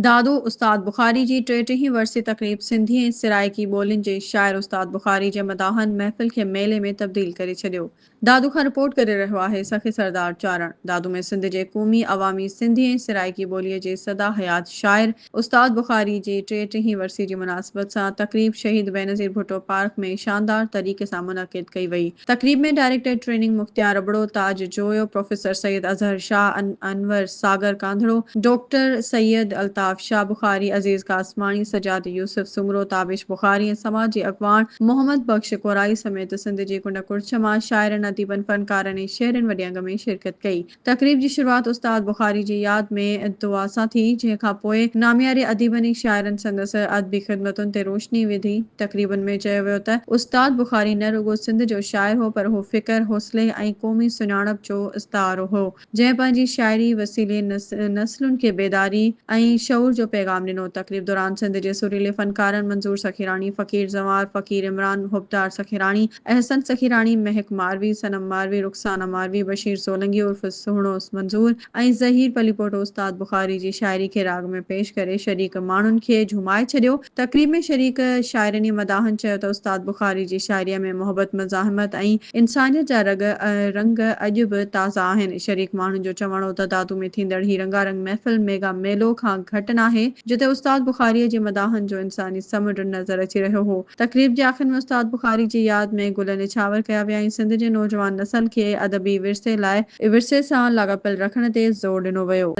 دادو، استاد بخاري جي ٽيٽيهين ورسي تقريب سنڌي ۽ سرائيڪي ٻولين جي شاعر استاد بخاري جي مداحن محفل کي ميلي ۾ تبديل ڪري ڇڏيو. دادو کان رپورٽ ڪري رهيو آهي سخي سردار چارڻ. دادو ۾ سنڌ جي قومي، عوامي، سنڌي ۽ سرائيڪي ٻوليء جي سدا حيات شاعر استاد بخاري جي ٽيٽيهين ورسي جي مناسبت سان تقريب شهيد بينظير ڀٽو پارڪ ۾ شاندار طريقي سان منعقد ڪئي وئي. تقريب ۾ director training Mukhtiar Abro, Taj Joyo, professor Syed Azhar Shah, Anwar Sagar Kandhro, doctor Syed Altaf Shah Bukhari, Aziz Qasmani, Sajjad Yousuf Soomro, Tabish Bukhari ۽ سماجي اڳواڻ محمد بخش ڪورائي سميت سنڌ جي ڪنڊ ڪڙڇ مان شاعرن، اديبن، فنڪارن ۽ شهرين وڏي انگ ۾ شرڪت ڪئي. تقريب جي شروعات استاد بخاري جي ياد ۾ دعا سان ٿي، جنهن کان پوء نامياري اديبن ۽ شاعرن سندس ادبي خدمتن تي روشني وڌي. تقريبن ۾ چيو ويو ته استاد بخاري نه رڳو سنڌ جو شاعر هو پر هو فڪر، حوصلي ۽ قومي سڃاڻپ جو استعارو هو، جنهن پنهنجي شاعري وسيلي نسلن کي بيداري ۽ شعور جو پيغام ڏنو. تقريب دوران سنڌ جي سريلي فنڪارن منظور سخيراڻي، فقير زنوار، فقير عمران، حبدار سخيراڻي، احسن سخيراڻي، مهڪ ماروي، صنم ماروي، رخسانه ماروي، بشير سولنگي عرف سهڻو منظور ۽ ظهير پليپوٽو استاد بخاري جي شاعري کي راڳ ۾ پيش ڪري شريڪ ماڻهن کي جهومائي ڇڏيو. تقريب ۾ شريڪ شاعرن ۽ مداحن چيو ته استاد بخاري جي شاعريء ۾ محبت، مزاحمت ۽ انسانيت جا رڳ رنگ اڄ به تازا آهن. شريڪ ماڻهن جو چوڻ هو ته دادو ۾ ٿيندڙ هي رنگارنگ محفل ميگا ميلو کان گهٽ ناهي، جتي استاد بخاريء جي مداحن جو انساني سمنڊ نظر اچي رهيو هو. تقريب جي آخر ۾ استاد بخاري جي ياد ۾ گل نڇاور ڪيا ويا ۽ سنڌ جي نوجوان نسل کي ادبي ورثي لاء ورثي سان لاڳاپيل رکڻ تي زور ڏنو ويو.